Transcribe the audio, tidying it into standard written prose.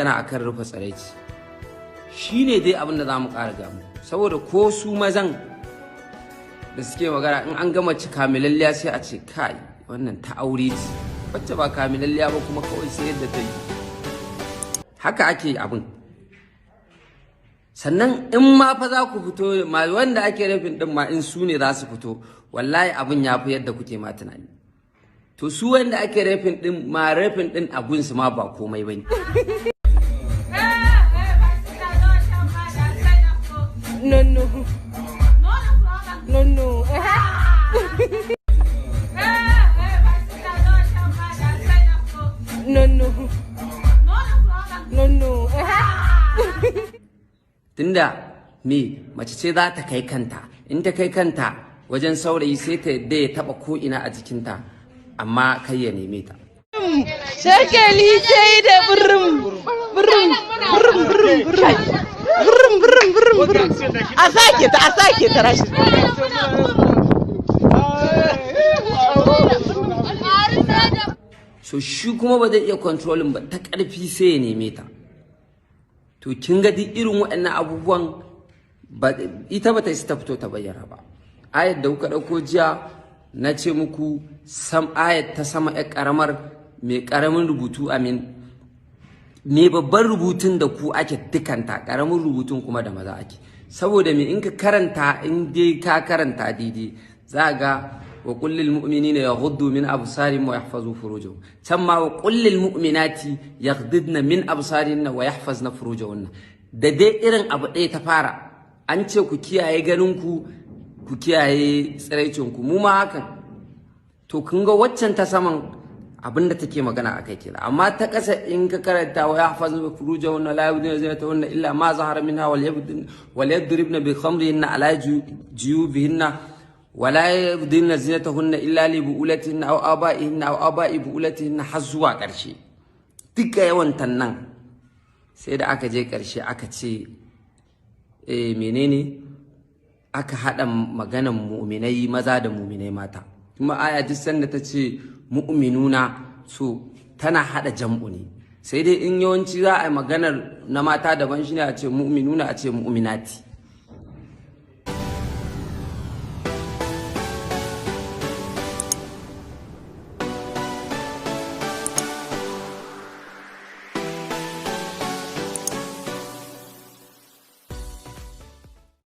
magana akan rufe tsiraici, shine dai abin da za mu ƙara gamu, saboda ko su mazan da suke magana, in an gama ci kamilalliya sai a ce, "Kai, wannan ta aure ce." Wacce ba kamilalliya ba kuma kawai sai yadda ta yi. Haka ake abin. Sannan in ma fa za ku fito ma, wanda ake raping din ma, in su ne za su fito, wallahi abin ya fi yadda kuke ma tunani. To, su wanda ake raping din ma, raping din a gunsu ma ba komai bane. No, no. No, no. No, no. No, no. Tunda me, mace ce za ta kai kanta, in ta kai kanta wajen saurayi, sai ta yadda ya taba ko ina a jikinta, amma kai ya neme ta. Shakali sai da burum, burum, burum, burum, burum. Burum, burum, burum, burum. A sake ta, a sake ta, Rashid. So shi kuma ba zai iya controlling ba, ta ƙarfi sai ya neme ta. To, kin ga duk irin waɗannan abubuwan ba ita ba ta isa ta fito ta bayyana ba. Ayat da kuka ɗauko jiya, na ce muku sam, ayat ta sama, ƴar ƙaramar mai ƙaramin rubutu, amin, mai babban rubutun da ku ake dukanta, ƙaramin rubutun kuma da maza ake. Saboda me? In ka karanta, in dai ka karanta daidai, za ga wa qul lil mu'minina yaghuddu min absarihim wa yahfazu furujahum. Can ma wa qul lil mu'minati yaghdudna min absarihinna wa yahfazna furujahunna. Da dai irin abu ɗaya ta fara, an ce ku kiyaye ganin ku, ku kiyaye tsiraicin ku. Mu ma hakan. To, kun ga waccan ta saman abinda take magana akai kenan, amma ta ƙasa in ka karanta, wa yahfazu furujahunna, la yubdina zinatahunna illa ma zahara minha, wal yabdin wal yadribna bi khamrihinna ala juyubihinna, wala yubdina zinatahunna illa li bu'ulatihinna aw aba'ihinna aw aba'i bu'ulatihinna, har zuwa ƙarshe. Duka yawan tannan sai da aka je ƙarshe aka ce, eh, menene aka haɗa maganan mu'minai maza da mu'minai mata. Kuma aya duk sanda ta ce mu'minuna, so tana haɗa jam'u ne, sai dai in yawanci za a yi maganar na mata daban, shine a ce mu'minuna, a ce mu'minati.